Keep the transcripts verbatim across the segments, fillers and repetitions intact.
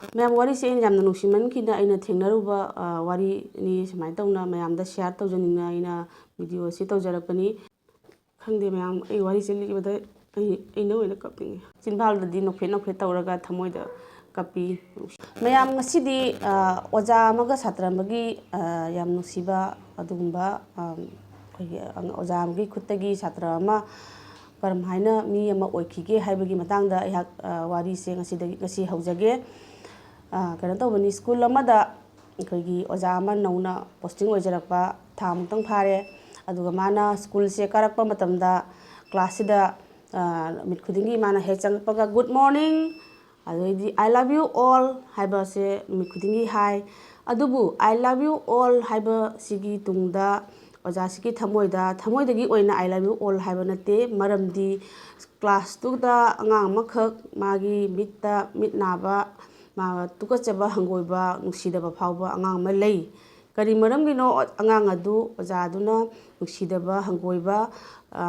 ꯃꯌꯥꯝ, ꯋꯥꯔꯤꯁꯦ ꯑꯩꯅ ꯌꯥꯝꯅ ꯅꯨꯡꯁꯤꯃꯟꯈꯤꯅ ꯑꯩꯅ ꯊꯦꯡꯅꯔꯨꯕ, ꯑ, ꯋꯥꯔꯤꯅꯤ꯫ ꯁꯨꯃꯥꯏꯅ ꯇꯧꯅ ꯃꯌꯥꯝꯗ share ꯇꯧꯖꯅꯤꯡꯅ ꯑꯩꯅ video ꯑꯁꯤ ꯇꯧꯖꯔꯛꯄꯅꯤ꯫ ꯈꯪꯗꯦ ꯃꯌꯥꯝ, ꯑꯩ ꯋꯥꯔꯤꯁꯦ ꯂꯤꯕꯗ ꯑꯩ, ꯑꯩꯅ ꯑꯣꯏꯅ ꯀꯞꯅꯤꯡꯉꯦ꯫ ꯆꯤꯟꯕꯥꯜꯗꯗꯤ ꯅꯣꯛꯐꯦꯠ ꯅꯣꯛꯐꯦꯠ ꯇꯧꯔꯒ ꯊꯃꯣꯏꯗ ꯀꯞꯄꯤ꯫ ꯃꯌꯥꯝ, ꯉꯁꯤꯗꯤ, ꯑ, ꯑꯣꯖꯥ ꯑꯃꯒ ꯁꯥꯇ꯭ꯔ ꯑꯃꯒꯤ, ꯑ, ꯌꯥꯝ ꯅꯨꯡꯁꯤꯕ ꯑꯗꯨꯒꯨꯝꯕ, ꯑ, ꯑꯩꯈꯣꯏꯒꯤ ꯑꯣꯖꯥ ꯑꯃꯒꯤ ꯈꯨꯠꯇꯒꯤ ꯁꯥꯇ꯭ꯔ ꯑꯃ ꯀꯔꯝ ꯍꯥꯏꯅ ꯃꯤ ꯑꯃ ꯑꯣꯏꯈꯤꯒꯦ ꯍꯥꯏꯕꯒꯤ ꯃꯇꯥꯡꯗ ꯑꯩꯍꯥꯛ, ꯑ, ꯋꯥꯔꯤꯁꯦ ꯉꯁꯤꯗꯒꯤ, ꯉꯁꯤ ꯍꯧꯖꯒꯦ꯫ ꯑ, ꯀꯩꯅꯣ ꯇꯧꯕꯅꯤ, school ꯑꯃꯗ ꯑꯩꯈꯣꯏꯒꯤ ꯑꯣꯖꯥ ꯑꯃ ꯅꯧꯅ posting ꯑꯣꯏꯖꯔꯛꯄ ꯊꯥ ꯃꯨꯛꯇꯪ ꯐꯥꯔꯦ꯫ ꯑꯗꯨꯒ ꯃꯥꯅ schoolꯁꯦ ꯀꯥꯔꯛꯄ ꯃꯇꯝꯗ classꯁꯤꯗ, ꯑ, ꯅꯨꯃꯤꯠ ꯈꯨꯗꯤꯡꯒꯤ ꯃꯥꯅ ꯍꯦꯛ ꯆꯪꯉꯛꯄꯒ "Good morning", ꯑꯗꯩꯗꯤ "I love you all" ꯍꯥꯏꯕꯁꯦ ꯅꯨꯃꯤꯠ ꯈꯨꯗꯤꯡꯒꯤ ꯍꯥꯏ꯫ ꯑꯗꯨꯕꯨ "I love you all" ꯍꯥꯏꯕꯁꯤꯒꯤ ꯇꯨꯡꯗ ꯑꯣꯖꯥꯁꯤꯒꯤ ꯊꯃꯣꯏꯗ, ꯊꯃꯣꯏꯗꯒꯤ ꯑꯣꯏꯅ "I love you all" ꯍꯥꯏꯕ ꯅꯠꯇꯦ꯫ ꯃꯔꯝꯗꯤ classꯇꯨꯗ ꯑꯉꯥꯡ ꯑꯃꯈꯛ ꯃꯥꯒꯤ ꯃꯤꯠꯇ, ꯃꯤꯠ ꯅꯥꯕ, ꯃꯥ ꯇꯨꯀꯠꯆꯕ, ꯍꯪꯒꯣꯏꯕ, ꯅꯨꯡꯁꯤꯗꯕ ꯐꯥꯎꯕ ꯑꯉꯥꯡ ꯑꯃ ꯂꯩ꯫ ꯀꯔꯤ ꯃꯔꯝꯒꯤꯅꯣ ꯑꯉꯥꯡ ꯑꯗꯨ ꯑꯣꯖꯥꯗꯨꯅ ꯅꯨꯡꯁꯤꯗꯕ, ꯍꯪꯒꯣꯏꯕ, ꯑ,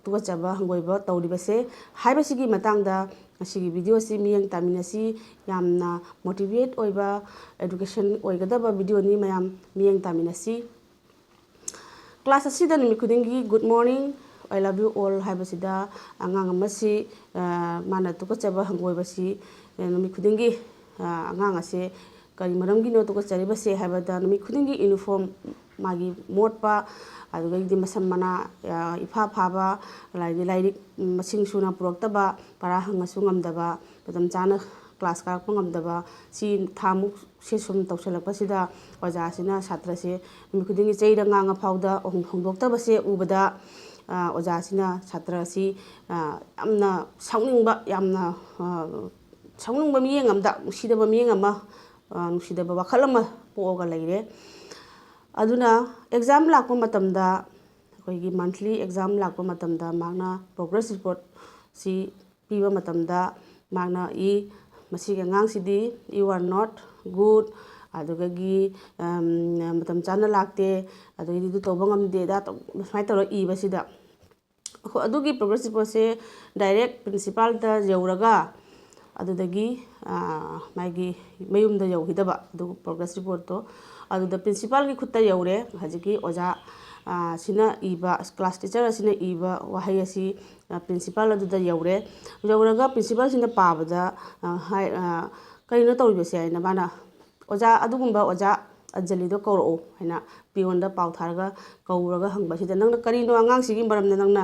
ꯇꯨꯀꯠꯆꯕ, ꯍꯪꯒꯣꯏꯕ ꯇꯧꯔꯤꯕꯁꯦ ꯍꯥꯏꯕꯁꯤꯒꯤ ꯃꯇꯥꯡꯗ ꯉꯁꯤꯒꯤ videoꯁꯤ ꯃꯤꯠꯌꯦꯡ ꯇꯥꯃꯤꯟꯅꯁꯤ꯫ ꯌꯥꯝꯅ motivate ꯑꯣꯏꯕ, education ꯑꯣꯏꯒꯗꯕ videoꯅꯤ ꯃꯌꯥꯝ, ꯃꯤꯠꯌꯦꯡ ꯇꯥꯃꯤꯟꯅꯁꯤ꯫ Class ꯑꯁꯤꯗ ꯅꯨꯃꯤꯠ ꯈꯨꯗꯤꯡꯒꯤ "Good morning, I love you all" ꯍꯥꯏꯕꯁꯤꯗ ꯑꯉꯥꯡ ꯑꯃꯁꯤ, ꯑ, ꯃꯥꯅ ꯇꯨꯀꯠꯆꯕ, ꯍꯪꯒꯣꯏꯕꯁꯤ, ꯑ, ꯅꯨꯃꯤꯠ ꯈꯨꯗꯤꯡꯒꯤ, ꯑ, ꯑꯉꯥꯡ ꯑꯁꯦ ꯀꯔꯤ ꯃꯔꯝꯒꯤꯅꯣ ꯇꯨꯀꯠꯆꯔꯤꯕꯁꯦ ꯍꯥꯏꯕꯗ, ꯅꯨꯃꯤꯠ ꯈꯨꯗꯤꯡꯒꯤ uniform ꯃꯥꯒꯤ ꯃꯣꯠꯄ, ꯑꯗꯨꯗꯒꯤꯗꯤ ꯃꯁꯝ ꯃꯅꯥ, ꯑ, ꯏꯐꯥ ꯐꯥꯕ, ꯑꯗꯩꯗꯤ ꯂꯥꯏꯔꯤꯛ ꯃꯁꯤꯡ ꯁꯨꯅ ꯄꯨꯔꯛꯇꯕ, ꯄꯔꯥ ꯍꯪꯉꯁꯨ ꯉꯝꯗꯕ, ꯃꯇꯝ ꯆꯥꯅ class ꯀꯥꯔꯛꯄ ꯉꯝꯗꯕ, ꯁꯤ ꯊꯥꯃꯨꯛꯁꯦ ꯁꯨꯝ ꯇꯧꯁꯜꯂꯛꯄꯁꯤꯗ ꯑꯣꯖꯥꯁꯤꯅ ꯁꯥꯇ꯭ꯔꯁꯦ ꯅꯨꯃꯤꯠ ꯈꯨꯗꯤꯡꯒꯤ ꯆꯩꯔ ꯉꯥꯡꯉ ꯐꯥꯎꯗ ꯍꯣꯡ-, ꯍꯣꯡꯗꯣꯛꯇꯕꯁꯦ ꯎꯕꯗ, ꯑ, ꯑꯣꯖꯥꯁꯤꯅ ꯁꯥꯇ꯭ꯔꯁꯤ, ꯑ, ꯌꯥꯝꯅ ꯁꯥꯎꯅꯤꯡꯕ, ꯌꯥꯝꯅ, ꯑ, ꯁꯥꯎꯅꯤꯡꯕ ꯃꯤꯠꯌꯦꯡ ꯑꯃꯗ, ꯅꯨꯡꯁꯤꯗꯕ ꯃꯤꯠꯌꯦꯡ ꯑꯃ, ꯑ, ꯅꯨꯡꯁꯤꯗꯕ ꯋꯥꯈꯜ ꯑꯃ ꯄꯣꯛꯑꯒ ꯂꯩꯔꯦ꯫ ꯑꯗꯨꯅ exam ꯂꯥꯛꯄ ꯃꯇꯝꯗ, ꯑꯩꯈꯣꯏꯒꯤ monthly exam ꯂꯥꯛꯄ ꯃꯇꯝꯗ ꯃꯍꯥꯛꯅ progress reportꯁꯤ ꯄꯤꯕ ꯃꯇꯝꯗ ꯃꯍꯥꯛꯅ ꯏ, "ꯃꯁꯤꯒꯤ ꯑꯉꯥꯡꯁꯤꯗꯤ you are not good", ꯑꯗꯨꯗꯒꯤ, ꯑꯝ, "ꯃꯇꯝ ꯆꯥꯅ ꯂꯥꯛꯇꯦ", ꯑꯗꯨꯗꯒꯤꯗꯤ "ꯑꯗꯨ ꯇꯧꯕ ꯉꯝꯗꯦ", ꯑꯗꯥ ꯇꯧ-, ꯁꯨꯃꯥꯏꯅ ꯇꯧꯔꯒ ꯏꯕꯁꯤꯗ, ꯑꯩꯈꯣꯏ ꯑꯗꯨꯒꯤ progress reportꯁꯦ direct principalꯗ ꯌꯧꯔꯒ ꯑꯗꯨꯗꯒꯤ ꯃꯥꯒꯤ ꯃꯌꯨꯝꯗ ꯌꯧꯈꯤꯗꯕ ꯑꯗꯨ ꯄ꯭ꯔꯣꯒ꯭ꯔꯦꯁ ꯔꯤꯄꯣꯔꯠꯇꯣ ꯑꯗꯨꯗ ꯄ꯭ꯔꯤꯟꯁꯤꯄꯥꯜꯒꯤ ꯈꯨꯠꯇ ꯌꯧꯔꯦ꯫ ꯍꯧꯖꯤꯛꯀꯤ ꯑꯣꯖꯥ ꯁꯤꯅ ꯏꯕ, ꯀ꯭ꯂꯥꯁ ꯇꯤꯆꯔ ꯑꯁꯤꯅ ꯏꯕ ꯋꯥꯍꯩ ꯑꯁꯤ ꯄ꯭ꯔꯤꯟꯁꯤꯄꯥꯜ ꯑꯗꯨꯗ ꯌꯧꯔꯦ꯫ ꯌꯧꯔꯒ ꯄ꯭ꯔꯤꯟꯁꯤꯄꯥꯜꯁꯤꯅ ꯄꯥꯕꯗ ꯍꯥꯏ, "ꯀꯔꯤꯅꯣ ꯇꯧꯔꯤꯕꯁꯦ?" ꯍꯥꯏꯅ ꯃꯥꯅ, "ꯑꯣꯖꯥ, ꯑꯗꯨꯒꯨꯝꯕ ꯑꯣꯖꯥ ꯑꯟꯖꯂꯤꯗꯣ ꯀꯧꯔꯛꯎ" ꯍꯥꯏꯅ ꯄꯤꯌꯣꯟꯗ ꯄꯥꯎ ꯊꯥꯔꯒ ꯀꯧꯔꯒ ꯍꯪꯕꯁꯤꯗ, "ꯅꯪꯅ ꯀꯔꯤꯅꯣ ꯑꯉꯥꯡꯁꯤꯒꯤ ꯃꯔꯝꯗ ꯅꯪꯅ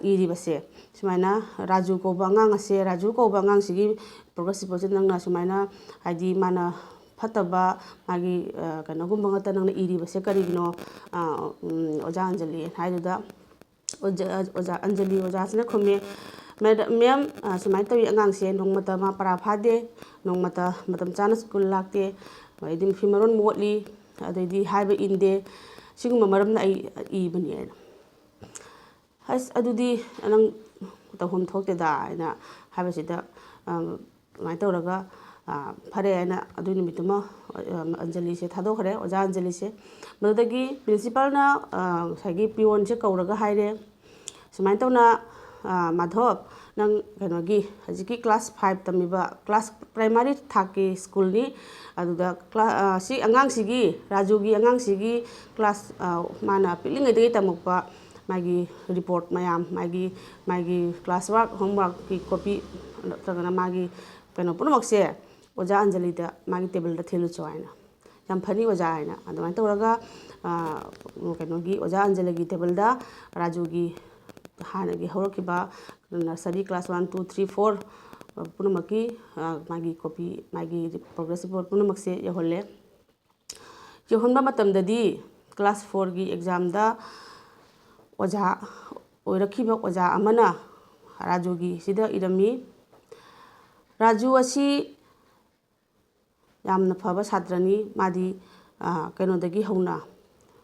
ꯏꯔꯤꯕꯁꯦ?" ꯁꯨꯃꯥꯏꯅ ꯔꯥꯖꯨ ꯀꯧꯕ ꯑꯉꯥꯡ ꯑꯁꯦ, ꯔꯥꯖꯨ ꯀꯧꯕ ꯑꯉꯥꯡꯁꯤꯒꯤ ꯄ꯭ꯔꯣꯒ꯭ꯔꯦꯁ ꯔꯤꯄꯣꯔꯠꯁꯤꯗ ꯅꯪꯅ ꯁꯨꯃꯥꯏꯅ, ꯍꯥꯏꯗꯤ, ꯃꯥꯅ ꯐꯠꯇꯕ, ꯃꯥꯒꯤ ꯀꯩꯅꯣꯒꯨꯝꯕ ꯉꯥꯛꯇ ꯅꯪꯅ ꯏꯔꯤꯕꯁꯦ ꯀꯔꯤꯒꯤꯅꯣ, ꯑꯣꯖꯥ ꯑꯟꯖꯂꯤ? ꯍꯥꯏꯗꯨꯗ ꯑꯣꯖꯥ, ꯑꯣꯖꯥ ꯑꯟꯖꯂꯤ ꯑꯣꯖꯥꯁꯤꯅ ꯈꯨꯝꯃꯦ, "ꯃꯦꯗ-, ꯃꯦꯝ, ꯁꯨꯃꯥꯏꯅ ꯇꯧꯏ, ꯑꯉꯥꯡꯁꯦ ꯅꯣꯡꯃꯇ ꯃꯥ ꯄꯔꯥ ꯐꯥꯗꯦ, ꯅꯣꯡꯃꯇ ꯃꯇꯝ ꯆꯥꯅ ꯁ꯭ꯀꯨꯜ ꯂꯥꯛꯇꯦ, ꯑꯗꯩꯗꯤ ꯃꯐꯤ ꯃꯔꯣꯟ ꯃꯣꯠꯂꯤ, ꯑꯗꯩꯗꯤ ꯍꯥꯏꯕ ꯏꯟꯗꯦ, ꯁꯤꯒꯨꯝꯕ ꯃꯔꯝꯅ ꯑꯩ ꯏꯕꯅꯦꯅ"꯫ "ꯑꯁ, ꯑꯗꯨꯗꯤ ꯅꯪ ꯇꯧꯐꯝ ꯊꯣꯛꯇꯦꯗ" ꯍꯥꯏꯅ ꯍꯥꯏꯕꯁꯤꯗ, ꯑꯗꯨꯃꯥꯏꯅ ꯇꯧꯔꯒ, ꯐꯔꯦ ꯍꯥꯏꯅ ꯑꯗꯨꯒꯤ ꯅꯨꯃꯤꯠꯇꯨꯃ ꯑꯟꯖꯂꯤꯁꯦ ꯊꯥꯗꯣꯛꯈ꯭ꯔꯦ, ꯑꯣꯖꯥ ꯑꯟꯖꯂꯤꯁꯦ꯫ ꯃꯗꯨꯗꯒꯤ ꯄ꯭ꯔꯤꯟꯁꯤꯄꯥꯜꯅ ꯉꯁꯥꯏꯒꯤ ꯄꯤꯌꯣꯟꯁꯦ ꯀꯧꯔꯒ ꯍꯥꯏꯔꯦ, "ꯁꯨꯃꯥꯏꯅ ꯇꯧꯅ, ꯃꯥꯙꯕ, ꯅꯪ ꯀꯩꯅꯣꯒꯤ ꯍꯧꯖꯤꯛꯀꯤ ꯀ꯭ꯂꯥꯁ ꯐꯥꯏꯚ ꯇꯝꯃꯤꯕ, ꯀ꯭ꯂꯥꯁ ꯄ꯭ꯔꯥꯏꯃꯥꯔꯤ ꯊꯥꯛꯀꯤ ꯁ꯭ꯀꯨꯜꯅꯤ, ꯑꯗꯨꯗ ꯀ꯭ꯂꯥ-, ꯁꯤ ꯑꯉꯥꯡꯁꯤꯒꯤ, ꯔꯥꯖꯨꯒꯤ ꯑꯉꯥꯡꯁꯤꯒꯤ ꯀ꯭ꯂꯥꯁ, ꯃꯥꯅ ꯄꯤꯛꯂꯤꯉꯩꯗꯒꯤ ꯇꯝꯃꯛꯄ ꯃꯥꯒꯤ ꯔꯤꯄꯣꯔꯠ ꯃꯌꯥꯝ, ꯃꯥꯒꯤ, ꯃꯥꯒꯤ ꯀ꯭ꯂꯥꯁ ꯋꯥꯔꯛ, ꯍꯣꯝꯋꯥꯔꯛꯀꯤ ꯀꯣꯄꯤ ꯅꯠꯇ꯭ꯔꯒꯅ ꯃꯥꯒꯤ ꯀꯩꯅꯣ ꯄꯨꯝꯅꯃꯛꯁꯦ ꯑꯣꯖꯥ ꯑꯟꯖꯂꯤꯗ ꯃꯥꯒꯤ ꯇꯦꯕꯜꯗ ꯊꯤꯜꯂꯨꯆꯣ" ꯍꯥꯏꯅ꯫ "ꯌꯥꯝ ꯐꯅꯤ ꯑꯣꯖꯥ" ꯍꯥꯏꯅ ꯑꯗꯨꯃꯥꯏꯅ ꯇꯧꯔꯒ, ꯀꯩꯅꯣꯒꯤ ꯑꯣꯖꯥ ꯑꯟꯖꯂꯤꯒꯤ ꯇꯦꯕꯜꯗ ꯔꯥꯖꯨꯒꯤ ꯍꯥꯟꯅꯒꯤ ꯍꯧꯔꯛꯈꯤꯕ nursery class one, two, three, four ꯄꯨꯝꯅꯃꯛꯀꯤ, ꯃꯥꯒꯤ ꯀꯣꯄꯤ, ꯃꯥꯒꯤ ꯄ꯭ꯔꯣꯒ꯭ꯔꯦꯁ ꯔꯤꯄꯣꯔꯠ ꯄꯨꯝꯅꯃꯛꯁꯦ ꯌꯧꯍꯜꯂꯦ꯫ ꯌꯧꯍꯟꯕ ꯃꯇꯝꯗꯗꯤ ꯀ꯭ꯂꯥꯁ ꯐꯣꯔꯒꯤ ꯑꯦꯛꯖꯥꯝꯗ ꯑꯣꯖꯥ ꯑꯣꯏꯔꯛꯈꯤꯕ ꯑꯣꯖꯥ ꯑꯃꯅ ꯔꯥꯖꯨꯒꯤꯁꯤꯗ ꯏꯔꯝꯃꯤ, "ꯔꯥꯖꯨ ꯑꯁꯤ ꯌꯥꯝꯅ ꯐꯕ ꯁꯥꯇ꯭ꯔꯅꯤ꯫ ꯃꯥꯗꯤ, ꯀꯩꯅꯣꯗꯒꯤ ꯍꯧꯅ,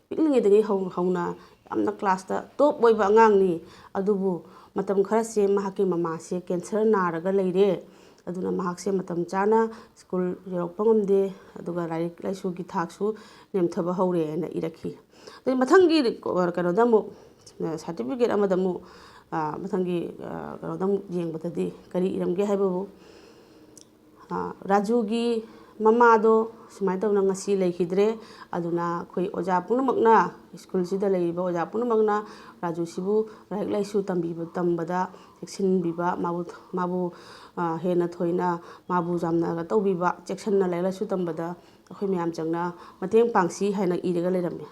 ꯄꯤꯛꯂꯤꯉꯩꯗꯒꯤ ꯍꯧ-, ꯍꯧꯅ ꯌꯥꯝꯅ ꯀ꯭ꯂꯥꯁꯇ ꯇꯣꯞ ꯑꯣꯏꯕ ꯑꯉꯥꯡꯅꯤ꯫ ꯑꯗꯨꯕꯨ ꯃꯇꯝ ꯈꯔꯁꯦ ꯃꯍꯥꯛꯀꯤ ꯃꯃꯥꯁꯦ ꯀꯦꯟꯁꯔ ꯅꯥꯔꯒ ꯂꯩꯔꯦ꯫ ꯑꯗꯨꯅ ꯃꯍꯥꯛꯁꯦ ꯃꯇꯝ ꯆꯥꯅ ꯁ꯭ꯀꯨꯜ ꯌꯧꯔꯛꯄ ꯉꯝꯗꯦ, ꯑꯗꯨꯒ ꯂꯥꯏꯔꯤꯛ ꯂꯥꯏꯁꯨꯒꯤ ꯊꯥꯛꯁꯨ ꯅꯦꯝꯊꯕ ꯍꯧꯔꯦ" ꯍꯥꯏꯅ ꯏꯔꯛꯈꯤ꯫ ꯑꯗꯩ ꯃꯊꯪꯒꯤ ꯀꯩꯅꯣꯗ ꯑꯃꯨꯛ, ꯁꯥꯔꯇꯤꯐꯤꯀꯦꯠ ꯑꯃꯗ ꯑꯃꯨꯛ, ꯃꯊꯪꯒꯤ, ꯀꯩꯅꯣꯗ ꯑꯃꯨꯛ ꯌꯦꯡꯕꯗꯗꯤ ꯀꯔꯤ ꯏꯔꯝꯒꯦ ꯍꯥꯏꯕꯕꯨ, ꯔꯥꯖꯨꯒꯤ ꯃꯃꯥꯗꯣ ꯁꯨꯃꯥꯏꯅ ꯇꯧꯅ ꯉꯁꯤ ꯂꯩꯈꯤꯗ꯭ꯔꯦ꯫ ꯑꯗꯨꯅ ꯑꯩꯈꯣꯏ ꯑꯣꯖꯥ ꯄꯨꯝꯅꯃꯛꯅ, ꯁ꯭ꯀꯨꯜꯁꯤꯗ ꯂꯩꯔꯤꯕ ꯑꯣꯖꯥ ꯄꯨꯝꯅꯃꯛꯅ ꯔꯥꯖꯨꯁꯤꯕꯨ ꯂꯥꯏꯔꯤꯛ ꯂꯥꯏꯁꯨ ꯇꯝꯕꯤꯕ, ꯇꯝꯕꯗ ꯆꯦꯛꯁꯤꯟꯕꯤꯕ, ꯃꯥꯕꯨ, ꯃꯥꯕꯨ ꯍꯦꯟꯅ ꯊꯣꯏꯅ ꯃꯥꯕꯨ ꯌꯥꯝꯅ ꯇꯧꯕꯤꯕ, ꯆꯦꯛꯁꯤꯟꯅ ꯂꯥꯏꯔꯤꯛ ꯂꯥꯏꯁꯨ ꯇꯝꯕꯗ ꯑꯩꯈꯣꯏ ꯃꯌꯥꯝ ꯆꯪꯅ ꯃꯇꯦꯡ ꯄꯥꯡꯁꯤ ꯍꯥꯏꯅ ꯏꯔꯒ ꯂꯩꯔꯝꯃꯤ꯫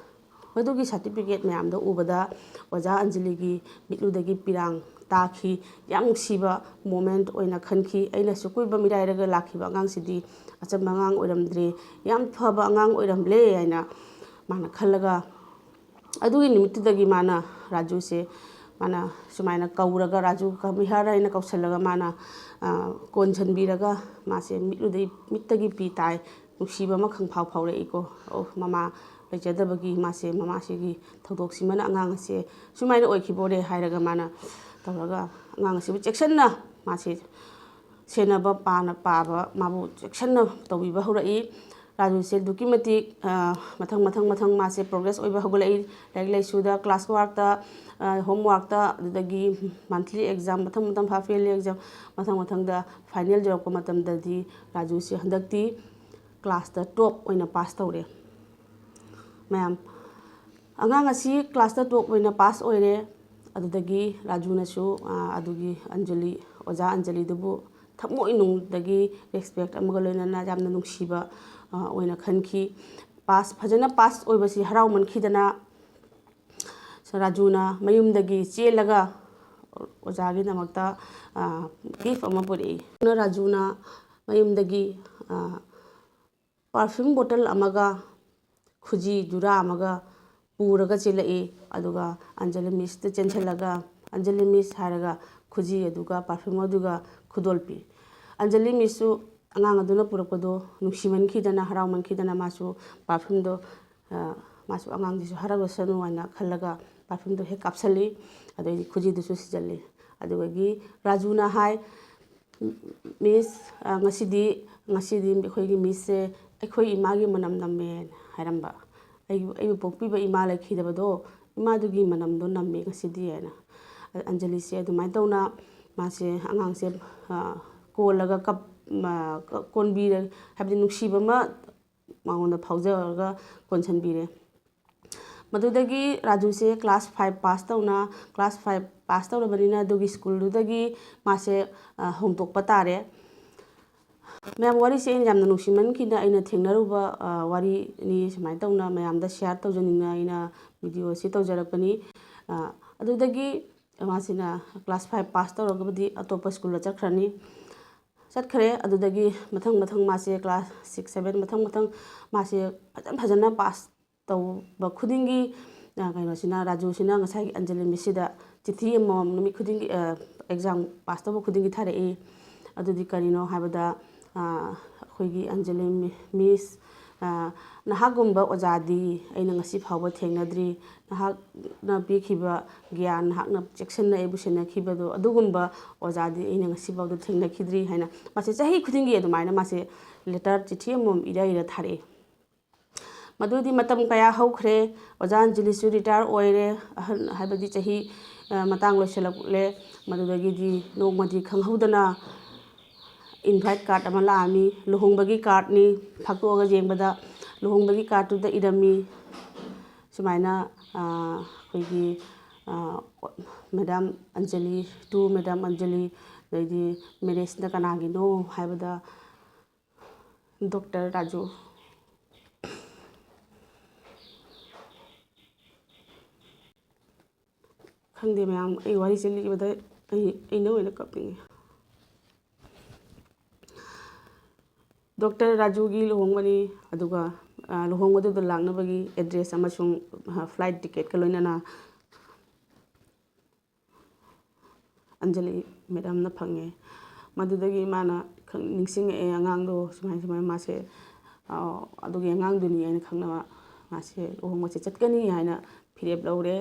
ꯃꯗꯨꯒꯤ ꯁꯥꯔꯇꯤꯐꯤꯀꯦꯠ ꯃꯌꯥꯝꯗꯣ ꯎꯕꯗ ꯑꯣꯖꯥ ꯑꯟꯖꯂꯤꯒꯤ ꯃꯤꯠꯂꯨꯗꯒꯤ ꯄꯤꯔꯥꯡ ꯇꯥꯈꯤ꯫ ꯌꯥꯝ ꯅꯨꯡꯁꯤꯕ ꯃꯣꯃꯦꯟꯠ ꯑꯣꯏꯅ ꯈꯟꯈꯤ꯫ ꯑꯩꯅꯁꯨ ꯀꯨꯏꯕ ꯃꯤꯔꯥꯏꯔꯒ ꯂꯥꯛꯈꯤꯕ ꯑꯉꯥꯡꯁꯤꯗꯤ ꯑꯆꯝꯕ ꯑꯉꯥꯡ ꯑꯣꯏꯔꯝꯗ꯭ꯔꯦ, ꯌꯥꯝ ꯐꯕ ꯑꯉꯥꯡ ꯑꯣꯏꯔꯝꯂꯦ ꯍꯥꯏꯅ ꯃꯥꯅ ꯈꯜꯂꯒ, ꯑꯗꯨꯒꯤ ꯅꯨꯃꯤꯠꯇꯨꯗꯒꯤ ꯃꯥꯅ ꯔꯥꯖꯨꯁꯦ, ꯃꯥꯅ ꯁꯨꯃꯥꯏꯅ ꯀꯧꯔꯒ, "ꯔꯥꯖꯨ, come here" ꯍꯥꯏꯅ ꯀꯧꯁꯜꯂꯒ ꯃꯥꯅ ꯀꯣꯟꯁꯤꯟꯕꯤꯔꯒ ꯃꯥꯁꯦ ꯃꯤꯠꯂꯨꯗꯩ, ꯃꯤꯠꯇꯒꯤ ꯄꯤ ꯇꯥꯏ꯫ ꯅꯨꯡꯁꯤꯕ ꯑꯃꯈꯛ ꯐꯥꯎ ꯐꯥꯎꯔꯛꯏꯀꯣ꯫ ꯑꯣ, ꯃꯃꯥ ꯂꯩꯖꯗꯕꯒꯤ ꯃꯥꯁꯦ, ꯃꯃꯥꯁꯤꯒꯤ ꯊꯧꯗꯣꯛꯁꯤꯃꯅ ꯑꯉꯥꯡ ꯑꯁꯦ ꯁꯨꯃꯥꯏꯅ ꯑꯣꯏꯈꯤꯕ ꯑꯣꯏꯔꯦ ꯍꯥꯏꯔꯒ ꯃꯥꯅ ꯇꯧꯔꯒ ꯑꯉꯥꯡ ꯑꯁꯤꯕꯨ ꯆꯦꯛꯁꯤꯟꯅ ꯃꯥꯁꯦ ꯁꯦꯟꯅꯕ, ꯄꯥꯅ ꯄꯥꯕ, ꯃꯥꯕꯨ ꯆꯦꯛꯁꯤꯟꯅ ꯇꯧꯕꯤꯕ ꯍꯧꯔꯛꯏ꯫ ꯔꯥꯖꯨꯁꯦ ꯑꯗꯨꯛꯀꯤ ꯃꯇꯤꯛ ꯃꯊꯪ ꯃꯊꯪ ꯃꯊꯪ ꯃꯥꯁꯦ ꯄ꯭ꯔꯣꯒ꯭ꯔꯦꯁ ꯑꯣꯏꯕ ꯍꯧꯒꯠꯂꯛꯏ꯫ ꯂꯥꯏꯔꯤꯛ ꯂꯥꯏꯁꯨꯗ, ꯀ꯭ꯂꯥꯁ ꯋꯥꯔꯛꯇ, ꯍꯣꯝꯋꯥꯔꯛꯇ, ꯑꯗꯨꯗꯒꯤ ꯃꯟꯊꯂꯤ ꯑꯦꯛꯖꯥꯝ, ꯃꯊꯪ ꯃꯊꯪ ꯍꯥꯐ ꯌꯔꯂꯤ ꯑꯦꯛꯖꯥꯝ, ꯃꯊꯪ ꯃꯊꯪꯗ ꯐꯥꯏꯅꯦꯜ ꯌꯧꯔꯛꯄ ꯃꯇꯝꯗꯗꯤ ꯔꯥꯖꯨꯁꯦ ꯍꯟꯗꯛꯇꯤ ꯀ꯭ꯂꯥꯁꯇ ꯇꯣꯞ ꯑꯣꯏꯅ ꯄꯥꯁ ꯇꯧꯔꯦ꯫ ꯃꯌꯥꯝ, ꯑꯉꯥꯡ ꯑꯁꯤ ꯀ꯭ꯂꯥꯁꯇ ꯇꯣꯞ ꯑꯣꯏꯅ ꯄꯥꯁ ꯑꯣꯏꯔꯦ꯫ ꯑꯗꯨꯗꯒꯤ ꯔꯥꯖꯨꯅꯁꯨ ꯑꯗꯨꯒꯤ ꯑꯟꯖꯂꯤ, ꯑꯣꯖꯥ ꯑꯟꯖꯂꯤꯗꯨꯕꯨ ꯊꯃꯣꯏꯅꯨꯡꯗꯒꯤ ꯔꯦꯁꯄꯦꯛ ꯑꯃꯒ ꯂꯣꯏꯅꯅ ꯌꯥꯝꯅ ꯅꯨꯡꯁꯤꯕ ꯑꯣꯏꯅ ꯈꯟꯈꯤ꯫ ꯄꯥꯁ, ꯐꯖꯅ ꯄꯥꯁ ꯑꯣꯏꯕꯁꯤ ꯍꯔꯥꯎꯃꯟꯈꯤꯗꯅ ꯔꯥꯖꯨꯅ ꯃꯌꯨꯝꯗꯒꯤ ꯆꯦꯜꯂꯒ ꯑꯣꯖꯥꯒꯤꯗꯃꯛꯇ ꯒꯤꯐ ꯑꯃ ꯄꯨꯔꯛꯏ꯫ ꯑꯗꯨꯅ ꯔꯥꯖꯨꯅ ꯃꯌꯨꯝꯗꯒꯤ ꯄꯥꯔꯐ꯭ꯌꯨꯝ ꯕꯣꯇꯜ ꯑꯃꯒ ꯈꯨꯖꯤ ꯖꯨꯔꯥ ꯑꯃꯒ ꯄꯨꯔꯒ ꯆꯦꯜꯂꯛꯏ꯫ ꯑꯗꯨꯒ ꯑꯟꯖꯂꯤ ꯃꯤꯁꯇ ꯆꯦꯟꯁꯤꯜꯂꯒ, "ꯑꯟꯖꯂꯤ ꯃꯤꯁ" ꯍꯥꯏꯔꯒ ꯈꯨꯖꯤ ꯑꯗꯨꯒ ꯄꯥꯔꯐ꯭ꯌꯨꯝ ꯑꯗꯨꯒ ꯈꯨꯗꯣꯜ ꯄꯤ꯫ ꯑꯟꯖꯂꯤ ꯃꯤꯁꯁꯨ ꯑꯉꯥꯡ ꯑꯗꯨꯅ ꯄꯨꯔꯛꯄꯗꯣ ꯅꯨꯡꯁꯤꯃꯟꯈꯤꯗꯅ, ꯍꯔꯥꯎꯃꯟꯈꯤꯗꯅ ꯃꯥꯁꯨ ꯄꯥꯔꯐ꯭ꯌꯨꯝꯗꯣ, ꯃꯥꯁꯨ ꯑꯉꯥꯡꯁꯤꯁꯨ ꯍꯔꯥꯎꯖꯁꯅꯨ ꯍꯥꯏꯅ ꯈꯜꯂꯒ ꯄꯥꯔꯐ꯭ꯌꯨꯝꯗꯣ ꯍꯦꯛ ꯀꯥꯞꯁꯤꯜꯂꯤ꯫ ꯑꯗꯩꯗꯤ ꯈꯨꯖꯤꯗꯨꯁꯨ ꯁꯤꯖꯜꯂꯤ꯫ ꯑꯗꯨꯗꯒꯤ ꯔꯥꯖꯨꯅ ꯍꯥꯏ, "ꯃꯤꯁ, ꯉꯁꯤꯗꯤ, ꯉꯁꯤꯗꯤ ꯑꯩꯈꯣꯏꯒꯤ ꯃꯤꯁꯁꯦ ꯑꯩꯈꯣꯏ ꯏꯃꯥꯒꯤ ꯃꯅꯝ ꯅꯝꯃꯦꯅ" ꯍꯥꯏꯔꯝꯕ꯫ "ꯑꯩꯕꯨ, ꯑꯩꯕꯨ ꯄꯣꯛꯄꯤꯕ ꯏꯃꯥ ꯂꯩꯈꯤꯗꯕꯗꯣ, ꯏꯃꯥꯗꯨꯒꯤ ꯃꯅꯝꯗꯣ ꯅꯝꯃꯦ ꯉꯁꯤꯗꯤ" ꯍꯥꯏꯅ꯫ ꯑꯟꯖꯂꯤꯁꯦ ꯑꯗꯨꯃꯥꯏꯅ ꯇꯧꯅ ꯃꯥꯁꯦ, ꯑꯉꯥꯡꯁꯦ ꯀꯣꯜꯂꯒ ꯀꯞ ꯃ-, ꯀ-, ꯀꯣꯟꯕꯤꯔꯦ, ꯍꯥꯏꯕꯗꯤ ꯅꯨꯡꯁꯤꯕ ꯑꯃ ꯃꯉꯣꯟꯗ ꯐꯥꯎꯖꯔꯒ ꯀꯣꯟꯁꯤꯟꯕꯤꯔꯦ꯫ ꯃꯗꯨꯗꯒꯤ ꯔꯥꯖꯨꯁꯦ class five pass ꯇꯧꯅ, class five pass ꯇꯧꯔꯕꯅꯤꯅ ꯑꯗꯨꯒꯤ ꯁ꯭ꯀꯨꯜꯗꯨꯗꯒꯤ ꯃꯥꯁꯦ, ꯑ, ꯍꯣꯡꯗꯣꯛꯄ ꯇꯥꯔꯦ꯫ ꯃꯌꯥꯝ, ꯋꯥꯔꯤꯁꯦ ꯑꯩꯅ ꯌꯥꯝꯅ ꯅꯨꯡꯁꯤꯃꯟꯈꯤꯅ ꯑꯩꯅ ꯊꯦꯡꯅꯔꯨꯕ, ꯑ, ꯋꯥꯔꯤꯅꯤ꯫ ꯁꯨꯃꯥꯏꯅ ꯇꯧꯅ ꯃꯌꯥꯝꯗ share ꯇꯧꯖꯅꯤꯡꯅ ꯑꯩꯅ video ꯑꯁꯤ ꯇꯧꯖꯔꯛꯄꯅꯤ꯫ ꯑ, ꯑꯗꯨꯗꯒꯤ ꯃꯥꯁꯤꯅ class five pass ꯇꯧꯔꯒꯕꯨꯗꯤ ꯑꯇꯣꯞꯄ ꯁ꯭ꯀꯨꯜꯗ ꯆꯠꯈ꯭ꯔꯅꯤ꯫ ꯆꯠꯈ꯭ꯔꯦ꯫ ꯑꯗꯨꯗꯒꯤ ꯃꯊꯪ ꯃꯊꯪ ꯃꯥꯁꯦ class six, seven ꯃꯊꯪ ꯃꯊꯪ ꯃꯥꯁꯦ ꯐꯖꯅ ꯐꯖꯅ pass ꯇꯧꯕ ꯈꯨꯗꯤꯡꯒꯤ, ꯑ, ꯀꯩꯅꯣꯁꯤꯅ, ꯔꯥꯖꯨꯁꯤꯅ ꯉꯁꯥꯏꯒꯤ ꯑꯟꯖꯂꯤ ꯃꯤꯁꯁꯤꯗ ꯆꯤꯊꯤ ꯑꯃꯃꯝ ꯅꯨꯃꯤꯠ ꯈꯨꯗꯤꯡꯒꯤ, ꯑ, exam pass ꯇꯧꯕ ꯈꯨꯗꯤꯡꯒꯤ ꯊꯥꯔꯛꯏ꯫ ꯑꯗꯨꯗꯤ ꯀꯔꯤꯅꯣ ꯍꯥꯏꯕꯗ, ꯑ, ꯑꯩꯈꯣꯏꯒꯤ ꯑꯟꯖꯂꯤ ꯃꯤ-, ꯃꯤꯁ, ꯑ, "ꯅꯍꯥꯛꯀꯨꯝꯕ ꯑꯣꯖꯥꯗꯤ ꯑꯩꯅ ꯉꯁꯤ ꯐꯥꯎꯕ ꯊꯦꯡꯅꯗ꯭ꯔꯤ꯫ ꯅꯍꯥꯛꯅ ꯄꯤꯈꯤꯕ ꯒ꯭ꯌꯥꯟ, ꯅꯍꯥꯛꯅ ꯆꯦꯛꯁꯤꯟꯅ ꯑꯩꯕꯨ ꯁꯦꯟꯅꯈꯤꯕꯗꯣ, ꯑꯗꯨꯒꯨꯝꯕ ꯑꯣꯖꯥꯗꯤ ꯑꯩꯅ ꯉꯁꯤ ꯐꯥꯎꯗ ꯊꯦꯡꯅꯈꯤꯗ꯭ꯔꯤ" ꯍꯥꯏꯅ ꯃꯥꯁꯦ ꯆꯍꯤ ꯈꯨꯗꯤꯡꯒꯤ ꯑꯗꯨꯃꯥꯏꯅ ꯃꯥꯁꯦ letter, ꯆꯤꯊꯤ ꯑꯃꯃꯝ ꯏꯔ ꯏꯔ ꯊꯥꯔꯛꯏ꯫ ꯃꯗꯨꯗꯤ ꯃꯇꯝ ꯀꯌꯥ ꯍꯧꯈ꯭ꯔꯦ꯫ ꯑꯣꯖꯥ ꯑꯟꯖꯂꯤꯁꯨ retire ꯑꯣꯏꯔꯦ, ꯑꯍꯟ ꯍꯥꯏꯕꯗꯤ ꯆꯍꯤ, ꯑ, ꯃꯇꯥꯡ ꯂꯣꯏꯁꯤꯜꯂꯛꯂꯦ꯫ ꯃꯗꯨꯗꯒꯤꯗꯤ ꯅꯣꯡꯃꯗꯤ ꯈꯪꯍꯧꯗꯅ invite card ꯑꯃ ꯂꯥꯛꯑꯝꯃꯤ꯫ ꯂꯨꯍꯣꯡꯕꯒꯤ cardꯅꯤ꯫ ꯐꯥꯛꯇꯣꯛꯑꯒ ꯌꯦꯡꯕꯗ ꯂꯨꯍꯣꯡꯕꯒꯤ cardꯇꯨꯗ ꯏꯔꯝꯃꯤ꯫ ꯁꯨꯃꯥꯏꯅ, ꯑ, ꯑꯩꯈꯣꯏꯒꯤ, ꯑ, Madam Anjali, to Madam Anjali, ꯑꯗꯩꯗꯤ marriageꯅ ꯀꯅꯥꯒꯤꯅꯣ ꯍꯥꯏꯕꯗ, Doctor ꯔꯥꯖꯨ꯫ ꯈꯪꯗꯦ ꯃꯌꯥꯝ, ꯑꯩ ꯋꯥꯔꯤꯁꯦ ꯂꯤꯕꯗ ꯑꯩ, ꯑꯩꯅ ꯑꯣꯏꯅ ꯀꯞꯅꯤꯡꯉꯦ꯫ Doctor ꯔꯥꯖꯨꯒꯤ ꯂꯨꯍꯣꯡꯕꯅꯤ, ꯑꯗꯨꯒ, ꯑ, ꯂꯨꯍꯣꯡꯕꯗꯨꯗ ꯂꯥꯛꯅꯕꯒꯤ address ꯑꯃꯁꯨꯡ, ꯑ, flight ticketꯀ ꯂꯣꯏꯅꯅ ꯑꯟꯖꯂꯤ madamꯅ ꯐꯪꯉꯦ꯫ ꯃꯗꯨꯗꯒꯤ ꯃꯥꯅ ꯈꯪ-, ꯅꯤꯡꯁꯤꯡꯉꯛꯑꯦ ꯑꯉꯥꯡꯗꯣ, ꯁꯨꯃꯥꯏ ꯁꯨꯃꯥꯏꯅ ꯃꯥꯁꯦ, ꯑ, ꯑꯗꯨꯒꯤ ꯑꯉꯥꯡꯗꯨꯅꯤ ꯍꯥꯏꯅ ꯈꯪꯅꯕ ꯃꯥꯁꯦ ꯂꯨꯍꯣꯡꯕꯁꯦ ꯆꯠꯀꯅꯤ ꯍꯥꯏꯅ ꯐꯤꯔꯦꯞ ꯂꯧꯔꯦ꯫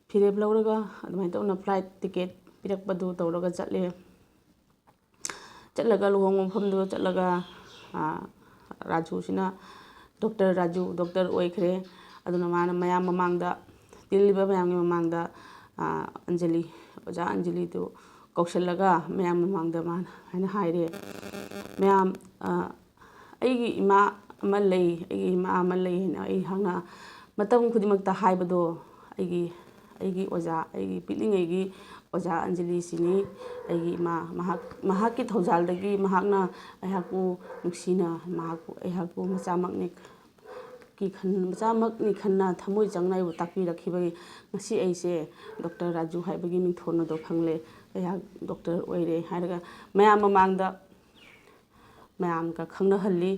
ꯐꯤꯔꯦꯞ ꯂꯧꯔꯒ ꯑꯗꯨꯃꯥꯏꯅ ꯇꯧꯅ flight ticket ꯄꯤꯔꯛꯄꯗꯨ ꯇꯧꯔꯒ ꯆꯠꯂꯦ꯫ ꯆꯠꯂꯒ ꯂꯨꯍꯣꯡꯕ ꯃꯐꯝꯗꯨꯗ ꯆꯠꯂꯒ, ꯑ, ꯔꯥꯖꯨꯁꯤꯅ, Doctor ꯔꯥꯖꯨ, doctor ꯑꯣꯏꯈ꯭ꯔꯦ꯫ ꯑꯗꯨꯅ ꯃꯥꯅ ꯃꯌꯥꯝ ꯃꯃꯥꯡꯗ, ꯇꯤꯜꯂꯤꯕ ꯃꯌꯥꯝꯒꯤ ꯃꯃꯥꯡꯗ, ꯑ, ꯑꯟꯖꯂꯤ, ꯑꯣꯖꯥ ꯑꯟꯖꯂꯤꯗꯨ ꯀꯧꯁꯤꯜꯂꯒ ꯃꯌꯥꯝ ꯃꯃꯥꯡꯗ ꯃꯥꯅ ꯍꯥꯏꯅ ꯍꯥꯏꯔꯦ, "ꯃꯌꯥꯝ, ꯑ, ꯑꯩꯒꯤ ꯏꯃꯥ ꯑꯃ ꯂꯩ, ꯑꯩꯒꯤ ꯏꯃꯥ ꯑꯃ ꯂꯩ" ꯍꯥꯏꯅ ꯑꯩꯍꯥꯛꯅ ꯃꯇꯝ ꯈꯨꯗꯤꯡꯃꯛꯇ ꯍꯥꯏꯕꯗꯣ, ꯑꯩꯒꯤ, ꯑꯩꯒꯤ ꯑꯣꯖꯥ, ꯑꯩꯒꯤ ꯄꯤꯛꯂꯤꯉꯩꯒꯤ ꯑꯣꯖꯥ ꯑꯟꯖꯂꯤꯁꯤꯅꯤ꯫ ꯑꯩꯒꯤ ꯏꯃꯥ, ꯃꯍꯥꯛ, ꯃꯍꯥꯛꯀꯤ ꯊꯧꯖꯥꯜꯗꯒꯤ ꯃꯍꯥꯛꯅ ꯑꯩꯍꯥꯛꯄꯨ ꯅꯨꯡꯁꯤꯅ, ꯃꯍꯥꯛꯄꯨ, ꯑꯩꯍꯥꯛꯄꯨ ꯃꯆꯥꯃꯛꯅꯤ ꯀꯤ ꯈꯟ-, ꯃꯆꯥꯃꯛꯅꯤ ꯈꯟꯅ ꯊꯃꯣꯏ ꯆꯪꯅ ꯑꯩꯕꯨ ꯇꯥꯛꯄꯤꯔꯛꯈꯤꯕꯒꯤ ꯉꯁꯤ ꯑꯩꯁꯦ ꯗꯣꯛꯇꯔ ꯔꯥꯖꯨ ꯍꯥꯏꯕꯒꯤ ꯃꯤꯡꯊꯣꯟ ꯑꯗꯣ ꯐꯪꯂꯦ꯫ ꯑꯩꯍꯥꯛ ꯗꯣꯛꯇꯔ ꯑꯣꯏꯔꯦ ꯍꯥꯏꯔꯒ ꯃꯌꯥꯝ ꯃꯃꯥꯡꯗ ꯃꯌꯥꯝꯒ ꯈꯪꯅꯍꯜꯂꯤ꯫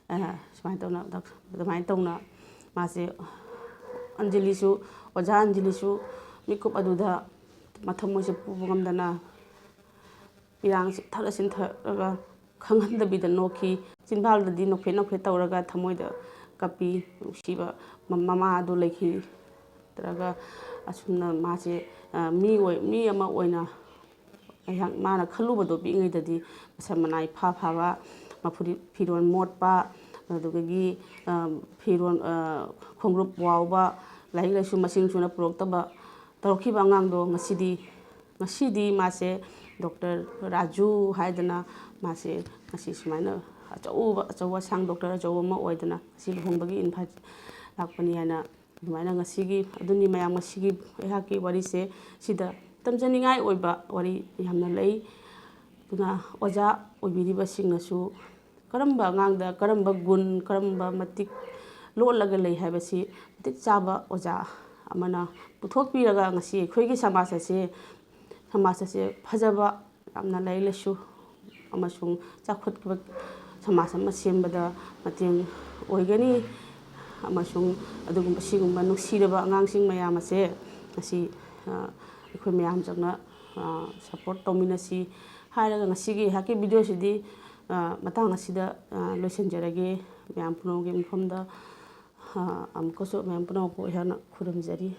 ꯑ, ꯁꯨꯃꯥꯏꯅ ꯇꯧꯅ, ꯑꯗꯨꯃꯥꯏꯅ ꯇꯧꯅ ꯃꯥꯁꯦ, ꯑꯟꯖꯂꯤꯁꯨ, ꯑꯣꯖꯥ ꯑꯟꯖꯂꯤꯁꯨ ꯃꯤꯀꯨꯞ ꯑꯗꯨꯗ ꯃꯊꯃꯣꯏꯁꯦ ꯄꯨꯕ ꯉꯝꯗꯅ ꯄꯤꯔꯥꯡ ꯆꯤꯟꯊꯔ ꯆꯤꯟꯊꯔꯒ ꯈꯪꯍꯟꯗꯕꯤꯗ ꯅꯣꯛꯈꯤ꯫ ꯆꯤꯟꯕꯥꯜꯗꯗꯤ ꯅꯣꯛꯐꯦꯠ ꯅꯣꯛꯐꯦꯠ ꯇꯧꯔꯒ ꯊꯃꯣꯏꯗ ꯀꯞꯄꯤ꯫ ꯅꯨꯡꯁꯤꯕ ꯃ-, ꯃꯃꯥ ꯑꯗꯨ ꯂꯩꯈꯤꯗ꯭ꯔꯒ ꯑꯁꯨꯝꯅ ꯃꯥꯁꯦ, ꯑ, ꯃꯤ ꯑꯣꯏ-, ꯃꯤ ꯑꯃ ꯑꯣꯏꯅ ꯑꯩꯍꯥꯛ, ꯃꯥꯅ ꯈꯜꯂꯨꯕꯗꯣ ꯄꯤꯛꯏꯉꯩꯗꯗꯤ ꯃꯁꯝ ꯃꯅꯥ ꯏꯐꯥ ꯐꯥꯕ, ꯃꯐꯨꯔꯤꯠ ꯐꯤꯔꯣꯜ ꯃꯣꯠꯄ, ꯑꯗꯨꯗꯒꯤ, ꯑ, ꯐꯤꯔꯣꯜ, ꯑ, ꯈꯣꯡꯒ꯭ꯔꯨꯞ ꯋꯥꯎꯕ, ꯂꯥꯏꯔꯤꯛ ꯂꯥꯏꯁꯨ ꯃꯁꯤꯡ ꯁꯨꯅ ꯄꯨꯔꯛꯇꯕ ꯇꯧꯔꯛꯈꯤꯕ ꯑꯉꯥꯡꯗꯣ ꯉꯁꯤꯗꯤ, ꯉꯁꯤꯗꯤ ꯃꯥꯁꯦ ꯗꯣꯛꯇꯔ ꯔꯥꯖꯨ ꯍꯥꯏꯗꯅ ꯃꯥꯁꯦ ꯉꯁꯤ ꯁꯨꯃꯥꯏꯅ ꯑꯆꯧꯕ, ꯑꯆꯧꯕ ꯑꯁꯥꯡ ꯗꯣꯛꯇꯔ ꯑꯆꯧꯕ ꯑꯃ ꯑꯣꯏꯗꯅ ꯉꯁꯤ ꯂꯨꯍꯣꯡꯕꯒꯤ ꯏꯟꯚꯥꯏꯠ ꯂꯥꯛꯄꯅꯤ ꯍꯥꯏꯅ ꯑꯗꯨꯃꯥꯏꯅ ꯉꯁꯤꯒꯤ, ꯑꯗꯨꯅꯤ ꯃꯌꯥꯝ ꯉꯁꯤꯒꯤ ꯑꯩꯍꯥꯛꯀꯤ ꯋꯥꯔꯤꯁꯦ ꯁꯤꯗ ꯇꯝꯖꯅꯤꯡꯉꯥꯏ ꯑꯣꯏꯕ ꯋꯥꯔꯤ ꯌꯥꯝꯅ ꯂꯩ꯫ ꯑꯗꯨꯅ ꯑꯣꯖꯥ ꯑꯣꯏꯕꯤꯔꯤꯕꯁꯤꯡꯅꯁꯨ ꯀꯔꯝꯕ ꯑꯉꯥꯡꯗ ꯀꯔꯝꯕ ꯒꯨꯟ, ꯀꯔꯝꯕ ꯃꯇꯤꯛ ꯂꯣꯠꯂꯒ ꯂꯩ ꯍꯥꯏꯕꯁꯤ ꯃꯇꯤꯛ ꯆꯥꯕ ꯑꯣꯖꯥ ꯑꯃꯅ ꯄꯨꯊꯣꯛꯄꯤꯔꯒ ꯉꯁꯤ ꯑꯩꯈꯣꯏꯒꯤ ꯁꯃꯥꯖ ꯑꯁꯦ, ꯁꯃꯥꯖ ꯑꯁꯦ ꯐꯖꯕ, ꯌꯥꯝꯅ ꯂꯥꯏꯔꯤꯛ ꯂꯥꯏꯁꯨ ꯑꯃꯁꯨꯡ ꯆꯥꯎꯈꯠꯄ ꯁꯃꯥꯖ ꯑꯃ ꯁꯦꯝꯕꯗ ꯃꯇꯦꯡ ꯑꯣꯏꯒꯅꯤ꯫ ꯑꯃꯁꯨꯡ ꯑꯗꯨꯒꯨꯝꯕ, ꯁꯤꯒꯨꯝꯕ ꯅꯨꯡꯁꯤꯔꯕ ꯑꯉꯥꯡꯁꯤꯡ ꯃꯌꯥꯝ ꯑꯁꯦ ꯉꯁꯤ, ꯑ, ꯑꯩꯈꯣꯏ ꯃꯌꯥꯝ ꯆꯪꯅ, ꯑ, ꯁꯞꯄꯣꯔꯠ ꯇꯧꯃꯤꯟꯅꯁꯤ ꯍꯥꯏꯔꯒ ꯉꯁꯤꯒꯤ ꯑꯩꯍꯥꯛꯀꯤ ꯚꯤꯗꯤꯑꯣꯁꯤꯗꯤ, ꯑ, ꯃꯇꯥꯡ ꯑꯁꯤꯗ, ꯑ, ꯂꯣꯏꯁꯤꯟꯖꯔꯒꯦ꯫ ꯃꯌꯥꯝ ꯄꯨꯝꯅꯃꯛꯀꯤ ꯃꯐꯝꯗ, ꯑ, ꯑꯃꯨꯛꯀꯁꯨ ꯃꯌꯥꯝ ꯄꯨꯝꯅꯃꯛꯄꯨ ꯑꯩꯍꯥꯛꯅ ꯈꯨꯔꯨꯝꯖꯔꯤ꯫